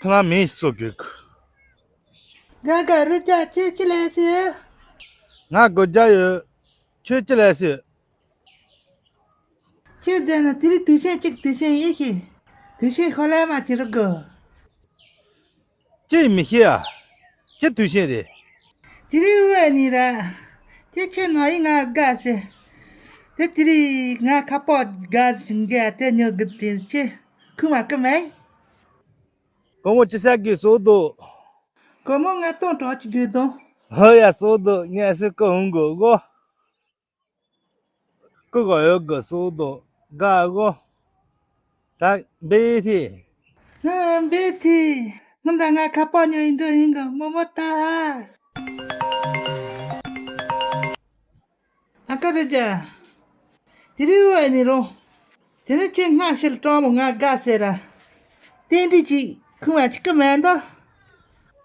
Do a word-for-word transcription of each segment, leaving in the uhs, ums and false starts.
ཁྱེད་རང་མིང་ཞིག་གསོ་དགོས་གི། ང་དགའ་རི་རྒྱ་ཁྱོད་ཅི་ལས་ཟེར། ང་དགོད་རྒྱ་ཡོད། ཁྱོད་ཅི་ལས་ཟེར། ཁྱེད་བསྡད་ན་དེ་རིང་དུས་ཆེན་གཅིག་དུས་ཆེན་ཡིན་ཞིང་། དུས་ཆེན་ཤོ་ལས་མ་བྱེད་རོགས་དགོས། ཅི་མི་ཤེས་ཨ། ཅི་དུས་ཆེན་རེད། དེ་རིང་དབུ་བརྙིས་ར། དེ་ཁྱེད་ནང་ཡིན་ང་དགའ་ཟེར། དེ་དེ་རིང་ང་ཁ་པར་དགའ་ཟེར་འགའ་དེ་ཉོ་དགོས་དྲན་ཁྱེད་ཁུག་མ་ཁུག་མེད། སྒོར་མོ་ཅི་ཟ་དགོས་སོགས་འདུག་སྒོར་མོ་ང་སྟོང་ཕྲག་གཅིག་དགོས་དང་། ཧོ་ཡ་སོགས་འདུག་ངས་སུ་ཀོ་འོང་དགོས་གོ། ཀོ་གོ་ཡོད་དགོས་སོགས་འདུག་དགའ་གོ། ད་འབེ་ཐི། ཧ་འབེ་ཐི། ང་ད་ང་ཁ་པར་ཉོ་ཡིན་འགྲོ་ཡིན་གོ་མོ་མོ་ད། ཨ་ཀ་རེ་རྒྱ། དེ་རིང་བས་ནི་རུང་། དེ་ནི་ཁྱེད་སྔ་ཕྱིར་སྤྲང་མོ་ང་དགའ་ཟེར་ར། རྟེན་འབྲེལ་གྱིས་ཁུངས་མ་ཅིག་གི་མེད་འདོ།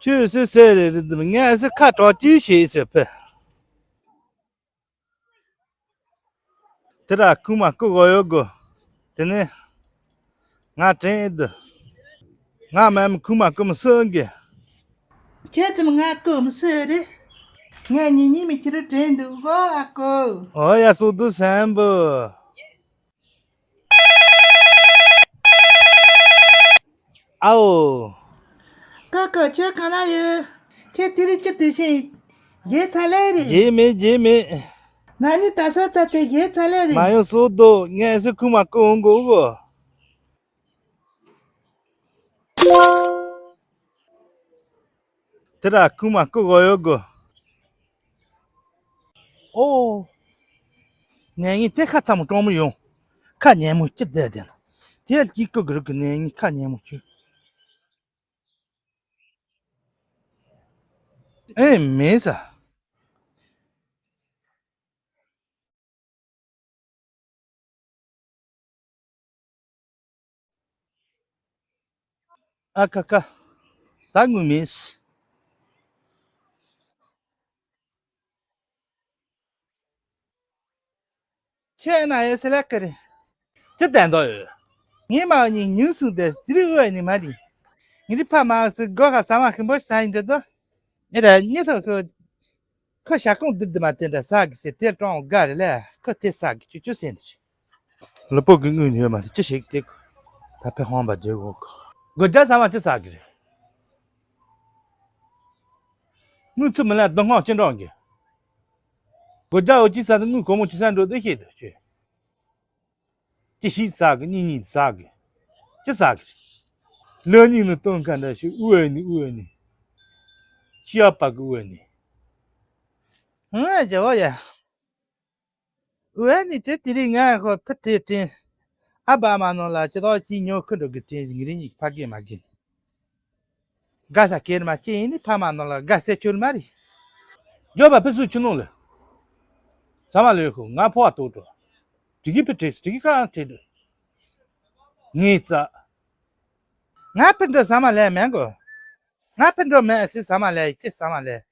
ཁྱོད་སུ་ཟེར་རེ་རེད་འདུག་ངས་སུ་ཁ་གྲག་ཅིག་བྱེད་ཟེར་ཕི། དེ་ར་ཁུངས་མ་ཀུ་གོ་ཡོད་གོ། དེ་ནི། ང་དྲན་ཨེ་འདུག་ང་མ་མི་ཁུག་མ་ཀུ་མི་སུ་གི། ཁྱེད་དམ་ང་ཀུ་མི་སུ་རེད། ངས་ཉིན་ཉིན་མི་ཁྱེད་རུ་དྲན་འདུག་གོ་ཨ་ཀོ། ཨོ་ཡ་སུ་འདུག་སེམས་པོ། ཨའོ། ཀོ་ཀོ་ཁྱོད་གང་ན་ཡོད། ཁྱེད་དེ་རིང་ཅི་དུས་ཤིང་། བཞེས་ཚར་ལེ་རེད། བཞེས་མེད་བཞེས་མེད། ན་ནི་ད་ས་ད་དེ་བཞེས་ཚར་ལེ་རེད། མ་ཡོང་སུ་འདུག་ངས་སུ་ཁུག་མ་ཀུ་འོང་གོ་གོ། དེ་ར་ཁུག་མ་ཀུ་གོ་ཡོད་གོ། ཨོ། ངས་ངའི་དེ་ཁ་ཚ་མོ་གྲོང་མོ་ཡོང་། ཁ་ཉན་མོ་སྐྱིད་བསྡད་དེ་ན། དེ་ལ་སྐྱིད་ཀུ་གི་རུ་གི་ནས་ངའི་ཁ་ཉན་མོ་ཁྱོད། ཨེ་མེད་ས། ཨ་ཁ་ཁ། ད་ངུ་མེད། ཁྱེད་ན་ཡོད་སེ་ལ་ཀ་རེ། ཅི་བསྟན་དོ་ཡོད། ངས་མ་ཉིན་ཉུང་སུ་དེ་ཙི་རི་འུ་ནི་མ་རི། ངས་རི་ཕ་མ་སུ་སྒོ་ཁ་ས་མ་ཁིམ་པོ་ས་ཡིན་འདྲ་དོ། ཨེ་ར་ཉི་ཐོ་ཁོ། ཁོ་ཞག་གུང་འདི་འདི་མ་དེ་འདྲ་ཟ་གི་ཟེར་དེ་གྲོང་དགའ་རེ་ལས་ཁོ་དེ་ཟ་གི་ཅུ་ཅུ་ཟེར་འདི། ལུ་པོ་གི་དངུལ་ཡོད་མ་དེ་ཅི་ཞིག་དེ་ད་ཕེ་ཧོང་པ་བརྗེ་གོ་གོ། དགོད་བྲ་ཟ་མ་ཅི་ཟ་གི་རེད། དངུལ་ཚུ་མི་ལ་སྡོད་སྔོག་ཅི་འགྲོ་གི། དགོད་བྲ་འོ་ཅི་ཟ་དེ་དངུལ་གོ་མོ་ཅི་ཟ་འགྲོ་དེ་ཤེས་དུ་ཅི། ཅི་ཞིག་ཟ་གི་གཉིས་གཉིས་ཟ་གི། ཅི་ཟ་གི། ལོ་གཉིས་ནི་སྟོན་ཁ་འདྲ་ཞིག་དབུ་ནི་དབུ་ནི། ཤི་ཡ་པ་གི་དབུ་ནི། ཧང་ཨ་ཇ་བ་ཡ། དབུ་ནི་དེ་དེ་རིང་ང་ཁོ་ཕི་ཏི་དྲིན། ཨ་བ་མ་ནོ་ལ་ཅི་ཏོ་ཅི་ཉོ་ཁུ་འགྲོ་གི་དྲིན་ཞིག་རིང་ཉིག་ཕ་གི་མ་གི། དགའ་ས་ཁེར་མ་ཅི་ཡིན་ནི་ཕ་མ་ནོ་ལ་དགའ་སེ་ཁྱོད་མ་རེད། འགྱོ་བ་ཕི་སུ་ཆུ་ནོ་ལེ། ས་མ་ལོས་ཁུ་ང་ཕོ་བ་ཏོ་ཏོ། དྲི་གི་ཕི་དྲི་དྲི་གི་ཁ་དྲི་དྲི། ངའི་རྩ། ང་ཕི་འགྲོ་ས་མ་ལེ་མེན་གོ། ང་ཕི་འགྲོ་མེད་སུ་ས་མ་ལེ་ཅི་ས་མ་ལེ།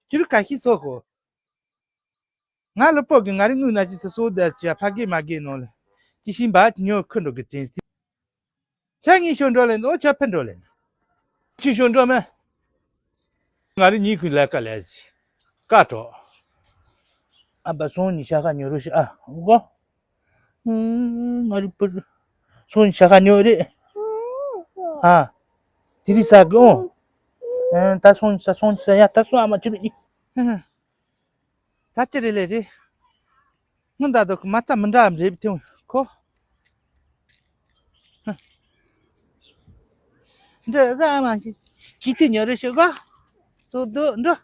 ཅི་རུ་ཀ་ཤི་སོ་ཁོ། ང་ལོ་པོ་གི་ང་རི་དངུལ་ན་ཅི་སི་སོ་དེ་ཅི་ཕ་གི་མ་གི་ནོ་ལེ། ཅི་ཤིན་བ་ཉོ་ཁུ་འགྲོ་གི་དྲིན་སི། ཁྱེད་གཉིས་ཤོད་འགྲོ་ལེ་ནོ་ཁྱེད་ཕེ་འགྲོ་ལེ། ཅི་ཤོད་འགྲོ་མེ། ང་རི་གཉིས་ཁུ་ལས་ཀ་ལས་ཟི། ཀ་གྲོ། ཨ་བ་སོང་ནི་ཤ་ཁ་ཉོ་རུ་ཤི་ཨ་འུ་གོ། ང་རི་པུར། སོང་ནི་ཤ་ཁ་ཉོ་རེ། ཨ། དེ་རི་ས་གི་ཨོ། ད་སོང་ནི་ས་སོང་ནི་ས་ཡ་ད་སོང་ཨ་མ་ཅི་རུ་ཨི། ད་ཅི་རེད་ལེ་རེད། སྔོན་ད་དུ་མ་ཚ་མི་འདྲ་རེད་ཐེངས་ཁོ། འདྲི་ག་མ་ཅི་ཅི་ཅི་ཉོ་རེ་ཤོད་ག་ཚོ་དུ་འདྲི།